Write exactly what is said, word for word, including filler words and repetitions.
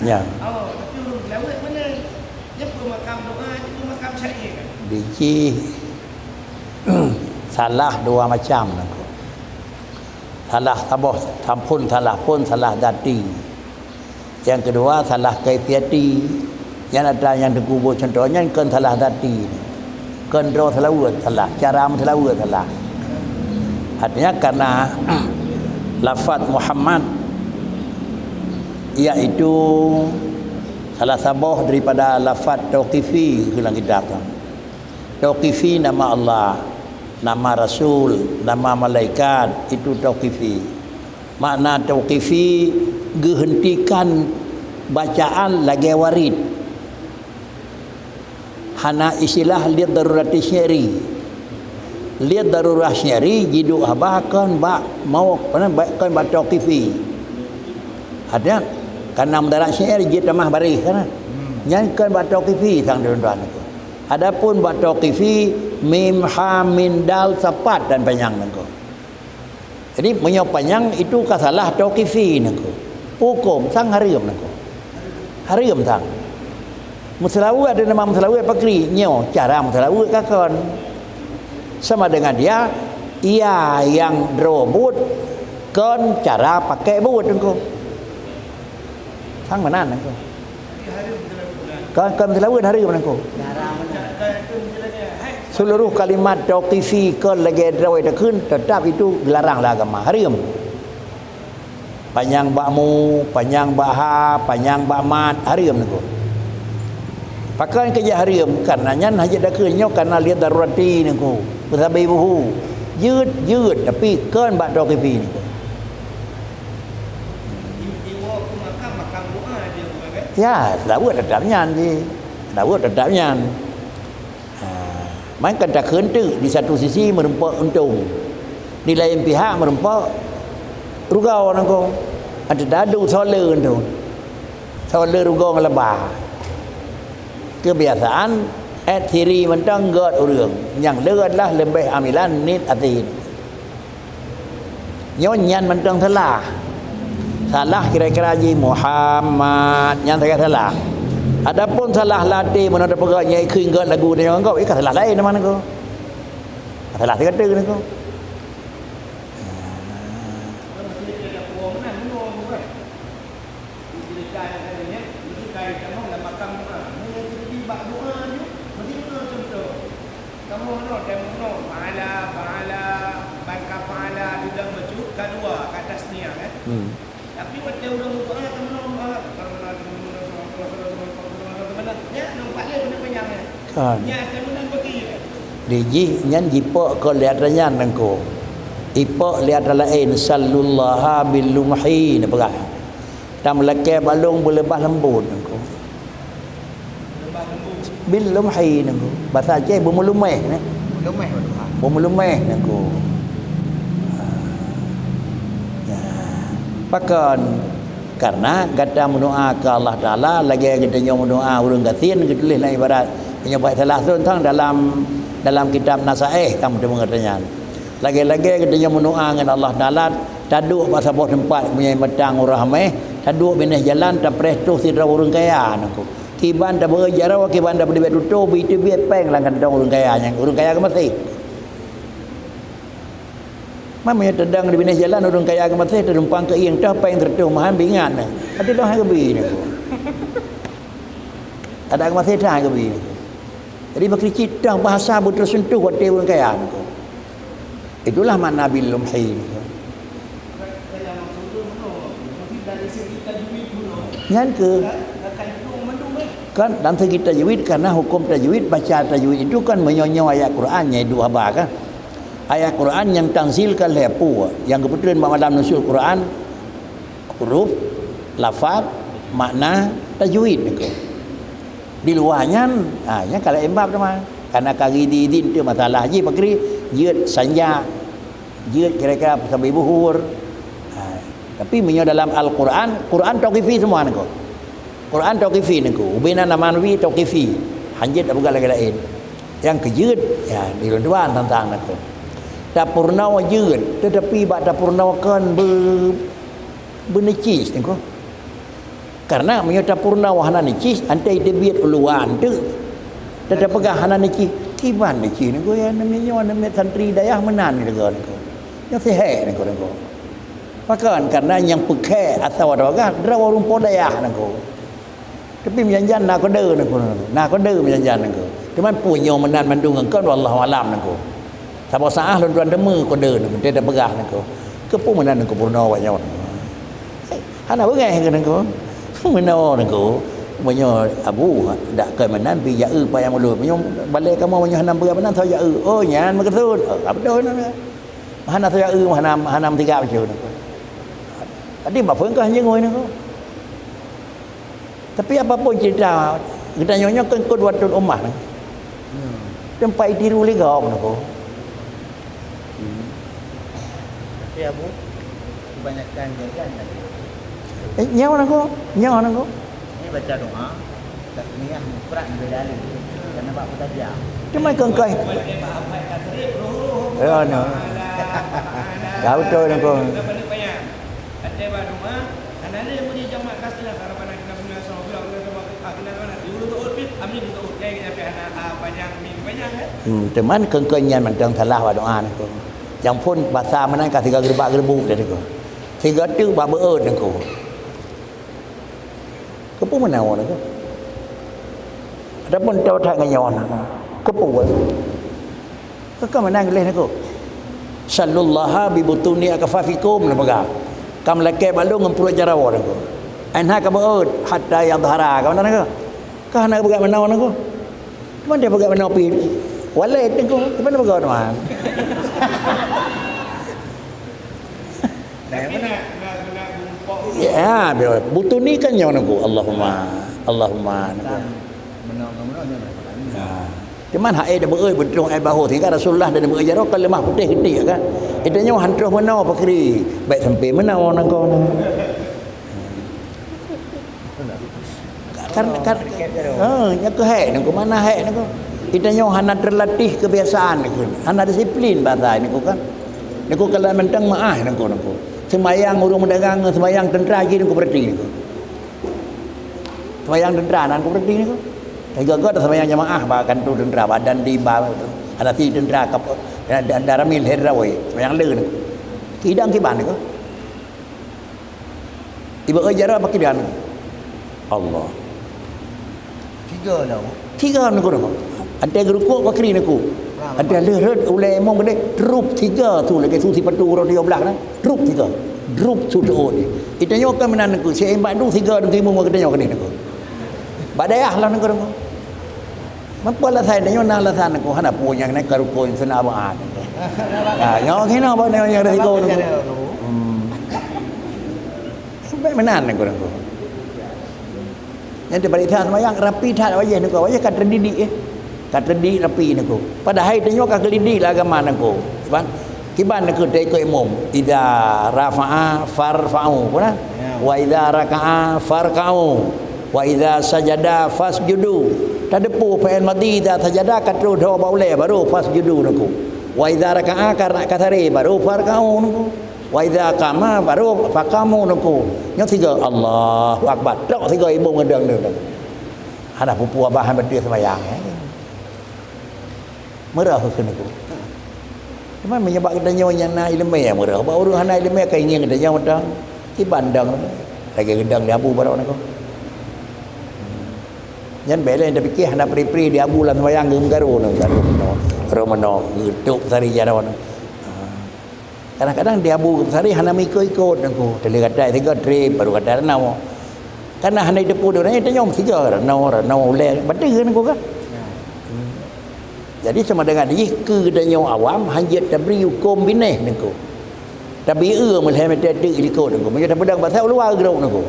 Nya. Oh, tapi ureuëng Seulaweuet mana? Nyan peue makam doa, nyan peue makam syair kan? Di jih salah dua macam nangko. Salah saboh, sampun salah pun salah zati. Nyang keudua salah kaifiati. Nyan atra nyang teukubu contoh nyan kon salah zati. Kon droe seulaweuet salah, cara meuseulaweuet salah. Artinya karena lafaz Muhammad yaitu salah saboh daripada lafaz tauqifi dalam kitab tu. Tauqifi nama Allah, nama Rasul, nama malaikat, itu tauqifi. Makna tauqifi geuheuntikan bacaan lagée warid. Hana istilah lidarurat syi'ri. Lidarurat syi'ri jiduek haba kon bak mawquf, kon bak tauqifi. Ada karena mudarat syi'ri jitamah baréh kan. Nyan kon bak tauqifi sang tuan-tuan. Adapun bak tauqifi mim ha min dal sapat dan panyang nangko. Jadi meunyoe panyang itu ka salah tauqifi nangko. Huköm sang hareuem nangko. Hareuem sang. Meuseulaweuet ada nama meuseulaweuet pakri nyoe cara meuseulaweuet ka kon. Sama dengan dia ia yang droe buet kon cara pakai buet nangko. Sang meunan nangko. Kon, kon meuseulaweuet hareuem nangko. Seluruh kalimat tauqifi kon lagée droe takheun tetap itu geularang lé agama. Hareuem. Panyang bak mu, panyang bak ha, panyang bak mat, hareuem nangko. Pakon keu jih hareuem? Karena nyan hajat takheun nyoe karena lidarurat nangko. Beusabé buhu. Jeuet, jeuet tapi kon bak tauqifi nangko. Ya, seulaweuet tetap nyan jih. Seulaweuet tetap nyan. Ha, man kan takheun teuk di satu sisi meureumpok untông. Di laén pihak meureumpok rugoe nangko. Ada dadu soe le untông. Soe le rugoe ngon laba. Kebiasaan ét siri mantong gét ureuëng. Nyang le adalah leubeh amilan niet até. Nyoe nyan mantong salah. Salah kira-kira jih Muhammad, nyan sagai salah. Adapun salah lam até meunan tapeugah nyan ikheun gét lagu nyoe ngon gob, ka salah laén teuma nangko. Salah sigoe teuk nangko. Di cerita nyang tadi nyan, meusti kai tamong lam makam doa. Meunyoe teubiet bak doa nyoe, meusti doa contoh. Kamoe nyoe, kamoe nyoe, fa'ala, fa'ala, ban ka fa'ala, di dalam bacut, ka dua, ka tasniah, kan? Hmm. Tapi watèe ureueng meudoa, kamoe nyoe, ah, ya, nampak lé, kena panyang, ya. Kan. Ya, kamoe nyoe bagi, ya. Di jih nyan jipok keu lé atra nyan, Teungku. Ipok lé atra laén, "Sallullaha bil lumhi," neupeugah. Tameulakèe bak lôn beuleubah leumbot, Teungku. Bil lumhi, Teungku. Basa Aceh, beumeuluméh, neh. Beumeuluméh, Tuhan. Beumeuluméh, Teungku. Ya. Pakon? Karena gata meudoa keu Allah Taala, lagèe geutanyoe meudoa ureueng gasien, geutuléh lam ibarat. Meunyoe bak salah thôn thang dalam, dalam kitab Nasaih, kamoe teumeung geutanyoe nyan. Lagèe-lagèe geutanyoe meudoa ngon Allah Taala, taduek bak saboh teumpat meunyoe mantong uroe Hamèh, taduek binéh jalan, tapreh toh sidroe ureueng kaya, Teungku. Kiban tabeuet jaroe, kiban tapeuteubiet tutoe, beuteubit pèng lam kantong ureueng kaya nyan, ureueng kaya geumaséh. Man meunyoe teudong di binéh jalan ureueng kaya geumaséh, teudumpang keu ieng toh pèng sireutoh meuhan, beuingat nyan. Até dong hai geubi nyan. Adak geumaséh toh hai geubi nyan. Jadi, bak keucit toh bahasa beuteusentuh watèe ureueng kaya nyan. Itulah makna bil lumhi. Nyan keuh. Kan, dalam segi tajwid, karena hukum tajwid, baca tajwid itu kan meunyoe-nyoe ayat Quran, nyan dua haba kan. Ayat Quran nyang tanzil kan lhèe peue, nyang geupeutreun bak malam nuzul Quran, huruf, lafaz, makna, tajwid nyan keuh. Di luwa nyan, ha, nyan ka laén bab teuma. Karena ka gidi-gidi tu masalah jih pakri, jeuet sanja, jeuet kira-kira sabe buhur. Ha, tapi meunyoe dalam Al-Quran, Quran tauqifi semua niko. Quran tauqifi niko. Ubena nama Nabi tauqifi. Hanjeuet tapeugah lagèe laén. Nyang keujeuet, ya, di lôn tuan tantang niko. Tapurnoe jeuet, tetapi bak tapurnoe kon be-, beunicis niko. Karena meunyoe tapeurunoe hana neucih, antai teubiet uluan tu. Teupeugah hana neucih, kiban neucih nangku ya, namiet nyoe, namiet santri dayah meunan nangku. Nyoe sihé nangku, nangku. Pakon, karena nyang peukhée asai droe gah, droe ureuëng po dayah nangku. Tapi meujan-jan na kode nangku, na kode meujan-jan nangku. Cuman peue nyoe meunan mandum ngon kon, wallahu alam nangku. Saboh saát lôn tuan deungoe kode nangku, teupeugah nangku. Keupeue meunan nangku peurunoe awak nyoe nangku. Hana beungéh keu nangku. Meunoe nangku. Meunyoe abu dak keu meunan, bi jak eu payah mulut. Meunyoe balée kamoe meunyoe hana beungéh meunan, soe jak eu. Oh, nyan meukeusut. Oh, ka beutôi nyan. Hana soe jak eu, hana, hana meusiga bacut nangku. Jadi, bak peue kah nyang ngoi nangku? Tapi apapun cerita, geutanyoe nyoe kan qudwatul ummah. Hmm. Teumpat ditiru lé gob nangku. Hmm. Tapi Abu, kebanyakan jajan tadi. Eh, nyoe nangku, nyoe nangku. Ini baca doa, tasmiyah mufrad beda lagi. Karena bak mustajab. Cuma kengkai. Ya, no. Ya, betul nangku. Até ba doa, hana lé meuji jamak kasih lah, harapan kita punya sama pula, kita sama, ah, kita sama, di ulu tuut pih, amin di tuut, kayak kita pih hana, ah, panjang, amin panjang, kan? Hmm, teuma keu-keu nyan mantong salah bak doa nangku. Nyang phon basa meunan ka sigoe geureubak-geureubuk tadi nangku. Sigoe teuk bak beuet nangku. Keupeue meunan nangku? Ataupun teuh that ngon nyoe nangku. Keupeue? Ka meunan lé nangku. Sallullaha bi butuni akfafikum, na peugah. Ka meulakée bak lôn ngon pruet jaroe nangku. Ai na ka beuet, hatta yadhhara, ka meunan nangku. Ka hana peugah meunoe nangku. Cuman dia peugah meunoe pi. Walét nangku. Cuman peugah teuma. Ya, butuni kan nyoe nangku. Allahumma, Allahumma nangku. Meunoe, meunoe, meunoe. Ya. Cuman hai dak beuet beutrong ai bahu, sehingga Rasulullah dan beuet jaroe kan leumah putéh geutik kan. Kita nyoe han troh meunoe pakri, baik sampai meunoe nangkong. Kan, kan, ha, nyan keuh hai nangkong, mana hai nangkong. Kita nyoe hana terlatih kebiasaan nangkong, hana disiplin bahasa nangkong kan. Nangkong kalau mentang maah nangkong, nangkong. Sembayang ureuëng meudagang, sembayang tentera ji nangkong berarti nangkong. Sembahyang tentera nan kupeureuti nyoe. Teuga-ga sembahyang jamaah bak kantô tentera, bak dandi ba, hana si tentera kap, dan, dan ramil hir rawai, sembahyang le nyoe. Kidang kiban nyoe. Iba oi jaroe apa kidang? Allah. Tiga lah. Tiga nyoe. Antai geurukok bakri nyoe. Antai leuh rot ulai imum gede, trup tiga tu lagi su sipatu uroe dua belas na. Drup tiga. Drup su teuôt ni. Itanyoe kan meunan nangku, si imbak du tiga nangku imum ngon geutanyoe keudeh nangku. Bak dayah lah nangku, nangku. Meunyoe alasan tanyoe na alasan nangku, hana peue nyang na ka rukon seuna bak. Ha, nyoe keunoe bak nyoe nyang resiko nangku. Hmm. Sampai meunan nangku, nangku. Nyang teubarita seumayang rapi that wajah nangku, wajah ka teudidik, eh. Ka teudidik rapi nangku. Padahai tanyoe ka geudidik lé agama nangku. Kiban, kiban nangku teuikot imum. Idza rafa'a farfa'u, peue na? Ya. Wa idza raka'a farka'u. Wa idza sajada fasjudu. Tadeupeu fi'il madhi, idza sajada ka troh dhoe bak ulée baru fasjudu nangku. Wa idza raka'a ka, ka saré baru farka'u nangku. Wa idza qama baru faqamu nangku. Nyoe sigoe Allahu Akbar. Tok sigoe imum ngon dang-dang. Hana peue-peue abah han beutôi seumayang, eh. Meurah keu nangku. Cuma meunyoe bak geutanyoe nyang na iéleumé meurah. Bak ureuëng hana iéleumé ka ingieng geutanyoe mantong. Kiban dang lagée geudang di abu baroe nangku. Nyan bèk lé tapike hana pri-pri di abu lam seumayang geumeugaru nangku. Garu meunoe, garu meunoe, geutok sari jaroe nangku. Ha. Kadang-kadang di abu geupeusaréh hana meuikot-ikot nangku. Teulihat gatai sigoe trép, baru gatai reunoe. Karena hana jiteupeue droe, eh, tanyong sigoe reunoe, reunoe ulée, bateue nangku kan. Jadi sama dengan jih keu geutanyoe awam, hanjeuet tabri huköm binéh nangku. Tabri eu meulhée meuteuk likot nangku. Meunyoe tapeudong basa uluwa grob nangku.